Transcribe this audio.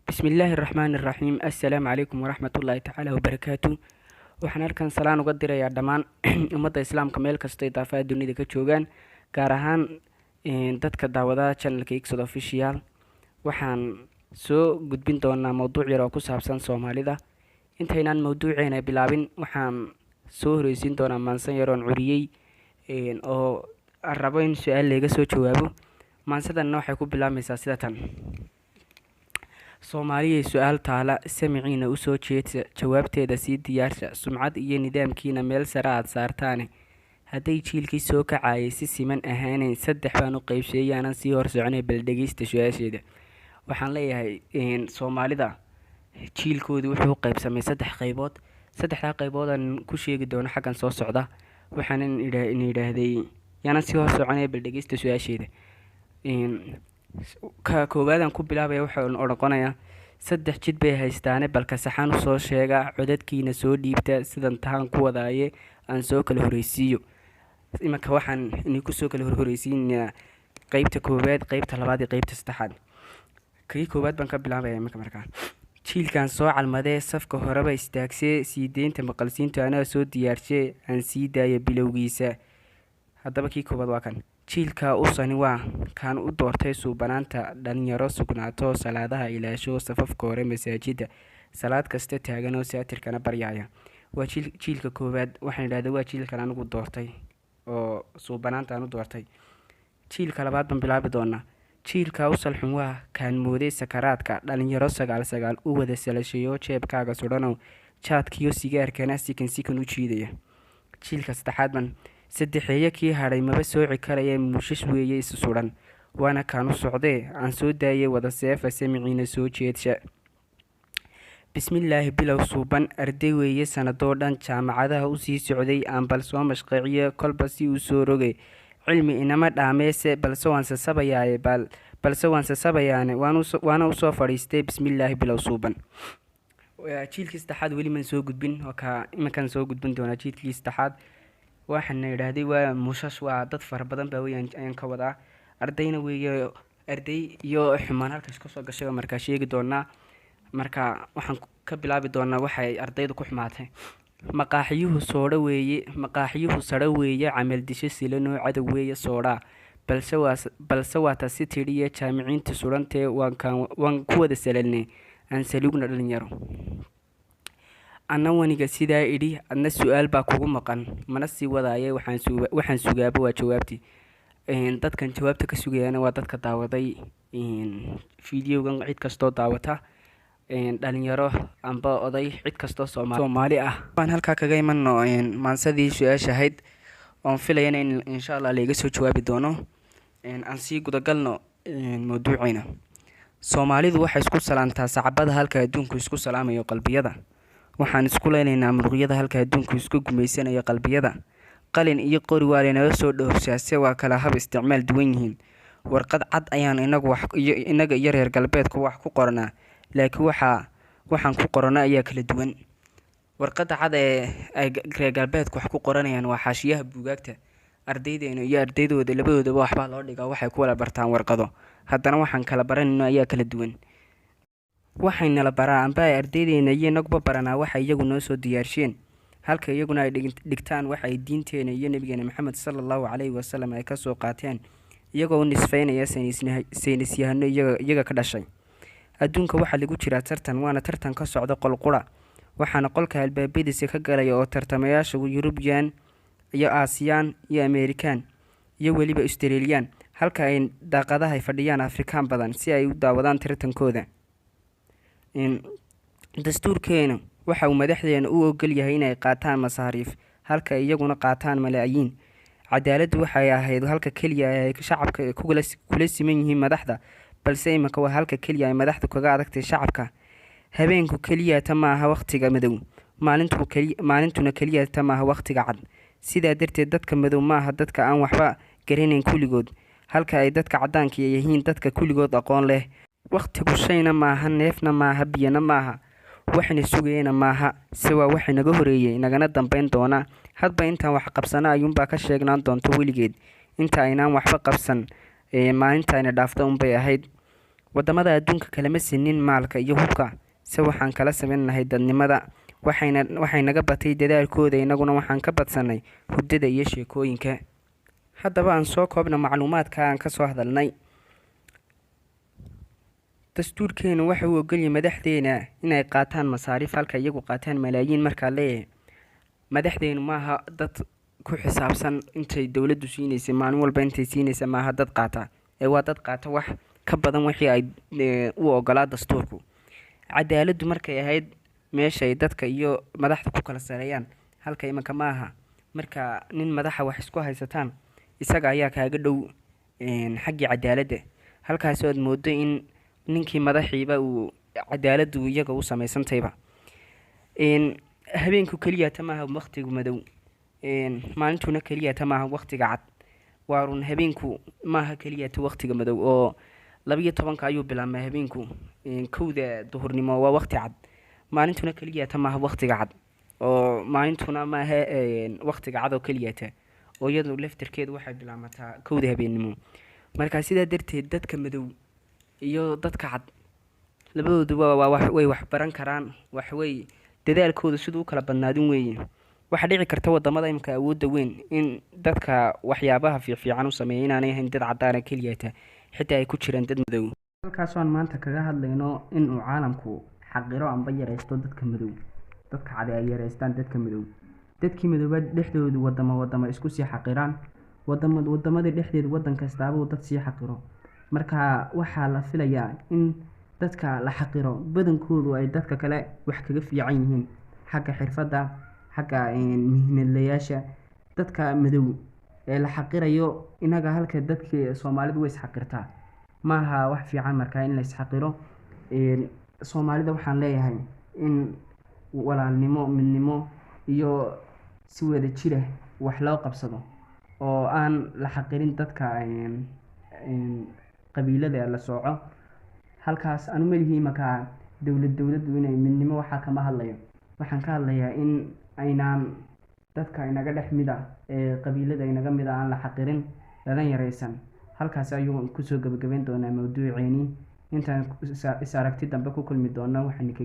Bismillaahi raxmaani raxiim. Assalaamu calaykum waraxmatullaahi tacaala wabarakaatu. Waxaan halkan salaan uga dirayaa dhammaan ummadda Islaamka meel kastay daafaha dunida ka joogaan, gaar ahaan dadka daawadaha channelka Ixod Official. Waxaan soo gudbin doonaa mowduuc yar oo ku saabsan Soomaalida. Intaynaan mowduuceena bilaabin, waxaan soo horeysiin doonaa maansan yar oon curiyey oo aan rabo in su-aal layga soo jawaabo. Maansadanna waxay ku bilaabmaysaa sida tan: Soomaaliyay, su-aal taala, samiciina usoo jeedsa, jawaabteeda sii diyaarsha. Sumcad iyo nidaamkiina meel sare aad saartaane, hadday jiilkii soo kacayay si siman ahaaneyn, saddex baan u qeybsheeyay, aanan sii hor soconay, bal dhegeysta su-aasheeda. Waxaan leeyahay, Soomaalida jiilkoodii wuxuu u qeybsamay saddex qeybood. Saddexdaa qeybood aan ku sheegi doono xaggan soo socda. Waxaanan in yidhaahday, yaanan sii hor soconaya, bal dhegeysta su-aasheeda. Ka koowaadaan ku bilaabaya wuxuu noqonayaa: saddex jid bay haystaane, balka saxaan usoo sheega, codadkiina soo dhiibta. Sidan tahaan ku wadaaye, aan soo kala horeysiiyo. Iminka waxaan idinku soo kala horhoreysiinayaa qeybta koowaad, qeybta labaad iyo qeybta saddexaad. Kii koowaad baan ka bilaabaya iminka. Markaa jiilkan soo calmadee, safka horeba istaagsee, sii deynta maqalsiintu anaa soo diyaarshee, aan sii daaya bilowgiisa. Haddaba kii koowaad waa kan. Jiilka usani waa kaan u doortay suubanaanta, dhalinyaro sugnaato, salaadaha ilaasho, safafka hore masaajida salaad kasta taagan oo saatirkana baryaaya. Waa jiilka koowaad. Waxaan idhahda waa jiilkan anigu doortay oo suubanaanta aan u doortay. Jiilka labaad baan bilaabi doonaa. Jiilka usalxun waa kaan mooday sakaraadka, dhalinyaro sagaal sagaal u wada salashayo, jeebkaaga sudhanow, jaadkiyo sigaarkana sikan sikan u jiidaya. Jiilka saddexaad ban. Saddexeeye kii hadhay maba sooci karaya, muushash weeye isu sudhan, waana kaan u socdee, aan soo daayay wada seefa, samiciina soo jeedsha. Bismillaahi bilow suuban. Arday weeye sanadoo dhan jaamacadaha usii socday, aan bal soo mashqaciyo, kolba si uu soo rogay. Cilmi inama dhaameese, balse waan sasabayaaye, balse waan sasabayaane, waana usoo fadhiistay. Bismillaahi bilow suuban. Jiilkii saddexaad weli man soo gudbin, waa kaa iminkaan soo gudbin doonaa. Jiilkii saddexaad waxaana idhaahday waa muushash, waa dad fara badan baa weyaan ayaan ka wadaa. Ardayna weeye, arday iyo xumaan halkaas kasoo gashay oo markaa sheegi doonaa. Marka waxaan ka bilaabi doonaa waxay ardaydu ku xumaatay. Maqaaxiyuhu soodho weeye, maqaaxiyuhu sadho weeye, camal disho silanoo cadow weeye soodhaa, balse waa tasi tidhiye jaamiciinta sudhantee, waan waan ku wada salalnay, aan saluugna dhalinyaro. Anna waniga sidaa idhi, adna su-aal baa kugu maqan, mana sii wadaaye. Waxaan sugaaba waa jawaabtii. Dadkan jawaabta ka sugayaana waa dadka daawaday videogan, cid kastoo daawata, dhalinyaro amba oday, cid kastoo Soomaali ah. Waan halkaa kaga imano maansadii su-aasha ahayd oon filayana in insha Allah laiga soo jawaabi doono. Aan sii gudagalno mawduuciina. Soomaalidu waxay isku salaantaa sacbada, halka adduunku isku salaamayo qalbiyada. Waxaan isku leynaynaa muruqyada, halka adduunku isku gumaysanayo qalbiyada. Qalin iyo qori waa laynala soo dhoofsaase, waa kala hab isticmaal duwan yihiin. Warqad cad ayaan inagu wax inaga iyo reer galbeedku wax ku qoranaa, laakiin waxaan ku qorano ayaa kala duwan. Warqadda cad ee ay reer galbeedku wax ku qoranayaan waa xaashiyaha buugaagta. Ardaydeena iyo ardaydooda labadoodaba waxbaa loo dhigaa, waxay ku wada bartaan warqado, haddana waxaan kala baranayno ayaa kala duwan. Waxaynala baraa amba ay ardaydeena iyo inaguba baranaa waxay iyagu noo soo diyaarsheen, halka iyaguna ay dhigtaan waxa ay diinteena iyo Nabigeena Maxamed sala Allahu calayhi wasalam ay kasoo qaateen, iyagoo u nisfaynaya saynisyahano iyaga ka dhashay. Adduunka waxaa lagu jiraa tartan, waana tartan ka socda qolqura. Waxaana qolka albaabadiisa ka galaya oo tartamayaasha Yurubiyan iyo Aasiyaan iyo Amerikan iyo weliba Australiyan, halka ay daaqadaha fadhiyaan Afrikaan badan si ay u daawadaan tartankooda. Dastuurkeena waxa uu madaxdeena u ogol yahay inay qaataan masaariif, halka iyaguna qaataan malaayiin. Cadaaladdu waxay ahayd halka keliya ee ay shacabka kula siman yihiin madaxda, balse iminka waa halka keliya ay madaxdu kaga adagtay shacabka. Habeenku keliyata maaha wakhtiga madow, maalintuna keliyata maaha wakhtiga cad. Sidaa darteed, dadka madow maaha dadka aan waxba garanayn kulligood, halka ay dadka caddaanka yihiin dadka kulligood aqoon leh. Wakhtigu shayna maaha, neefna maaha, biyana maaha, waxna sugayana maaha, se waa waxa naga horeeyey nagana dambeyn doona. Hadba intaan wax qabsano ayuunbaa ka sheegnaan doonto weligeed. Inta aynaan waxba qabsan maalinta ayna dhaafta unbay ahayd. Wadamada adduunka kalama sinin maalka iyo hubka, se waxaan kala samaynahay dadnimada. Waxay naga batay dadaalkooda, inaguna waxaan ka badsanay hurdada iyo sheekooyinka. Haddaba aan soo koobna macluumaadka aan kasoo hadalnay. Dastuurkeenu waxa uu ogolyahay madaxdeena inay qaataan masaariif halka iyagu qaataan malaayiin. Markaa leeyahay madaxdeenu maaha dad ku xisaabsan intay dowladdu siinaysay maalin walba, intay siinaysa maaha dad qaata, ee waa dad qaata wax ka badan wixii ay u ogolaa dastuurku. Cadaaladdu markay ahayd meeshay dadka iyo madaxda ku kala sareeyaan, halka imanka maaha. Marka nin madaxa wax isku haysataan, isaga ayaa kaaga dhow xaggii cadaaladda, halkaas aad moodo in ninkii madaxiiba uu cadaaladdu iyaga u samaysantayba. Habeenku keliyata maaha waqtiga madow, maalintuna keliyata maaha waqtiga cad. Waa run, habeenku maaha keliyata waqtiga madow, oo 12-ka ayuu bilaabmay habeenku, 1-da duhurnimo waa waqti cad. Maalintuna keliyata maaha waqtiga cad, oo maalintuna maaha waqtiga cad oo keliyata, oo iyadu laftarkeedu waxay bilaamataa 1-da habeennimo. Marka sidaa darteed dadka madow iyo dadka cad labadooduba waa way wax baran karaan, waxway dadaalkooda siduu u kala badnaadin weeye. Waxaa dhici karta wadamada imika awoodda weyn in dadka waxyaabaha fiicfiican u sameeya inaanay ahayn dad cadaana keliyata, xitaa ay ku jiraan dad madow. Halkaasoo aan maanta kaga hadlayno inuu caalamku xaqiro amba yareysto dadka madow, dadka cadi ay yareystaan dadka madow, dadkii madoobaad dhexdoodu wadamo wadamo isku sii xaqiraan, wadamo wadamada dhexdeedu wadan kastaaba uu dad sii xaqiro. Marka waxaa la filayaa in dadka la xaqiro badankoodu ay dadka kale wax kaga fiican yihiin xagga xirfadda, xagga mihnadlayaasha. Dadka madow ee la xaqirayo inaga, halka dadkii Soomaalidu way isxaqirtaa, maaha wax fiican markaa in la isxaqiro. Soomaalida waxaan leeyahay in walaalnimo, midnimo iyo si wada jira wax loo qabsado, oo aan la xaqirin dadka qabiilada la sooco. Halkaas anu malihi imanka dowladdu inay midnimo waxaa kama hadlayo. Waxaan ka hadlayaa in aynaan dadka inaga dhex mid ah ee qabiilada inaga mid ah aan la xaqirin, lana yareysan. Halkaas ayuu kusoo gabagabeyn doonaa mawduuceeni. Intaan is aragti dambe ku kulmi doono waxaan kaga